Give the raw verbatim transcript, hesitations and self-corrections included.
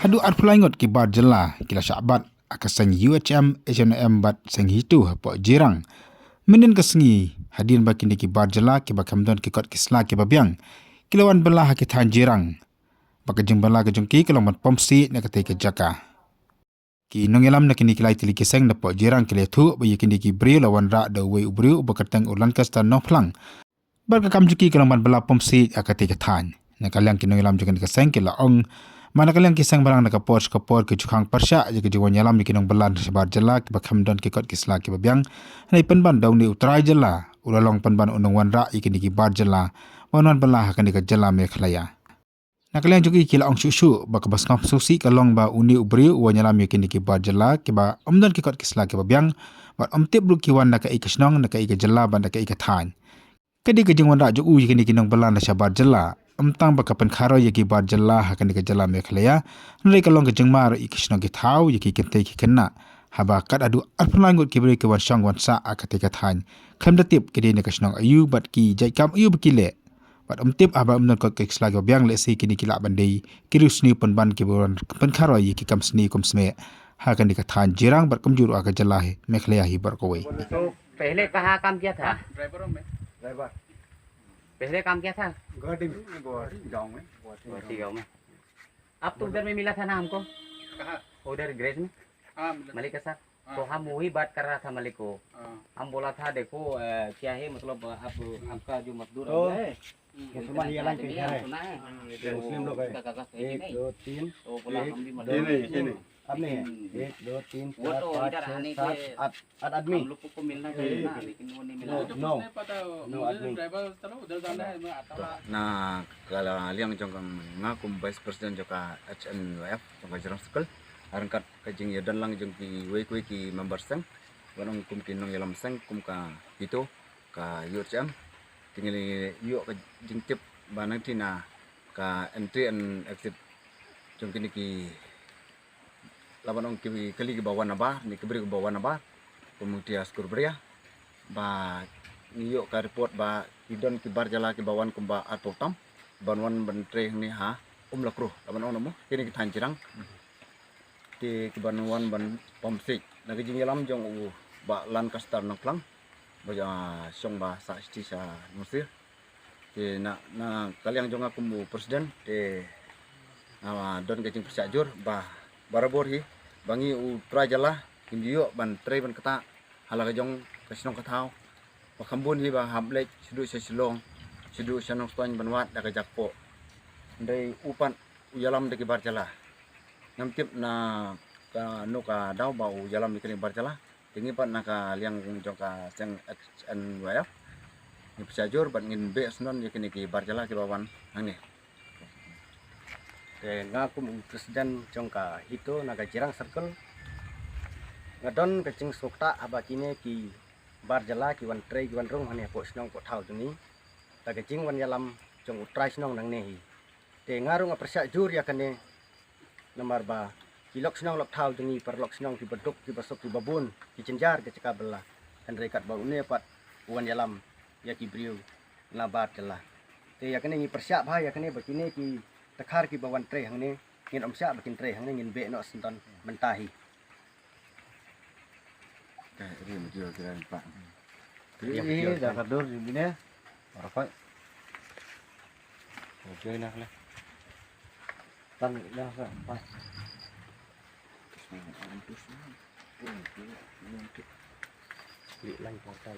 Haduh arphew lai ngut ki bar jylla ki la shah bat ha ka seng U H M, H N M bad seng HITO hapoh Jirang. Mynhynnin ka sngi hadien ba kine ki bar jylla kiba khlem don ki kot ki sla kiba biang ki la wan bylla ha ki thaiñ Jirang, ba ka jingbylla ka jong ki ka long ban pom siej na katei ka jaka. Ki nongïalam na kine ki lai tylli ki seng napoh Jirang ki la ïathuh ba ïa kine ki briew la wanrah da uwei u briew uba kyrteng u Lancaster Nongphlang. Bad ka kam jong ki ka long ban bylla pom siej ha katei ka thaiñ. Na ka liang ki nongïalam jong kane ka seng ki la ong ba na ka liang ki seng barang na ka por sha ka por ki ju khang pyrshah ïa ka jingwan ïalam ïa ki nongbylla na shabar jylla kiba khlem don ki kot ki sla kiba biang. Hynrei pynban da une u trai jylla u la long pynban u nongwanrah ïa kine ki bar jylla ban wan bylla ha kane ka jylla Meghalaya. Na ka liang jong ki ki la ong shuh shuh ba kaba sngewsih ka long ba une u briew u wan ïalam ïa kine ki bar jylla kiba ym don ki kot ki sla kiba biang bad ym tip ruh ki wan na kaei ka shnong, na kaei ka jylla bad na kaei ka thaiñ. Ka dei ka jingwanrah jong u ïa kine ki nongbylla na shabar jylla ym tang ba ka pynkharoi ïa ki bar jylla ha kane ka jylla Meghalaya, hynrei ka long ka jingma ruh ïa ki shnong ki thaw, ïa ki kynthei ki khynnah, haba kat haduh arphew lai ngut ki briew ki wan shong wan sah ha katei ka thaiñ. Khlem da tip ki dei na ka shnong aïu bad ki jait kam aïu ba ki leh. Bad ym tip haba ym don kot ki sla kiba biang lehse kine ki lah ban dei ki riewsniew pynban kiba wan pynkharoi ïa ki kam sniew kam smeh ha kane ka thaiñ Jirang bad kumjuh ruh ha ka jylla Meghalaya hi baroh kawei. तो पहले कहाँ काम किया था? ड्राइवरों में। ड्राइवर। पहले काम किया था? गुवाहाटी में। गुवाहाटी गाँव में। गुवाहाटी गाँव में। आप तो उधर में मिला था ना हमको? कहाँ? उधर गैरेज में। हाँ, मिला। मलिक के साथ। हाँ। तो हम वही बात कर रहा था मलिक को। हाँ। हम बोला था, "देखो, अ, क्या है, मतलब, आप, आपका जो मजदूर तो है, हम्म। मुसलमान ये लाइन कैसा है? सुना है। हाँ, ये तो मुस्लिम लोग हैं। उसका कागज है कि एक, नहीं?" दो, तीन, तो बोला, एक, "हम भी दो, मजदूर हैं।" ये नहीं, ये नहीं। अब नहीं है। हम्म। एक, दो, तीन, वो चार, तो पाँच, इधर छः, आने सात, के आठ, आठ आदमी। हम लोग को, को मिलना चाहिए ना, लेकिन वो नहीं मिला। No, no. नो आदमी। ड्राइवर चलो, उधर जाना है, मैं आता हूँ। Na ka liang jong ka, nga kum Vice President jong ka H N Y F jong ka Jirang Circle, ha ryngkat ka jingïadon lang jong kiwei kiwei ki member seng, ban ong kum ki nongïalam seng, kum ka HITO, ka U H M, te ngi la ïoh ka jingtip ba nangta na ka entry and exit jong kine ki, la ban ong ki kali kiba wan nabar, ne ki briew kiba wan nabar, kum u Tia Skur Bria, ba ngi ïoh ka report ba ki don ki bar jylla kiba wan kumba arphew tam, ban wan ban trei hangne ha Umlakro, la ban ong na mo, kine ki thaiñ Jirang. Te ki ban wan ban pom siej. Na ka jingïalam jong u Bah Lancaster Nongphlang, ba, ah, shong ba sah sha Nongsiej. Te na, na ka liang jong nga kum u president, te, ah, don ka jingpyrshah jur ba barabor hi ba ngi u trai jylla ngim ïoh ban trei ban ktah ha la ka jong ka shnong ka thaw. Ba kham bun hi ba hap leit shaduh sha Shillong, shaduh sha Nongstoiñ ban wad da ka jakpoh. Hynrei u pat u ïalam da ki bar jylla. Ngam tip na kano ka daw ba u ïalam ïa kine ki bar jylla. Te ngi pat na ka liang jong ka seng H N Y F, ngi pyrshah jur bad ngin beh syndon ïa kine ki bar jylla kiba wan hangne. Te nga kum u president jong ka HITO na ka Jirang Circle, nga don ka jingsngewthuh haba kine ki bar jylla ki wan trei ki wan rung hangne hapoh shnong hapoh thaw jong ngi, da ka jingwan ïalam jong u trai shnong nangne hi. Te nga ruh nga pyrshah jur ïa kane, namar ba ki lok shnong lok thaw jong ngi, paralok shnong kiba duk kiba suk kiba bun, ki jynjar ki jaka bylla. Hynrei katba une pat u wan ïalam ïa ki briew na bar jylla. Te ïa kane ngi pyrshah bha ïa kane ba kine ki dkhar kiba wan trei hangne, ngin ym shah ba kin trei hangne, ngin beh noh syndon mynta hi. Ka ri ma jiwa kira pa. Ri da ka dur di bine. Rokoi. Rokoi na kle. Tan na sa pa. Li lang pa ta.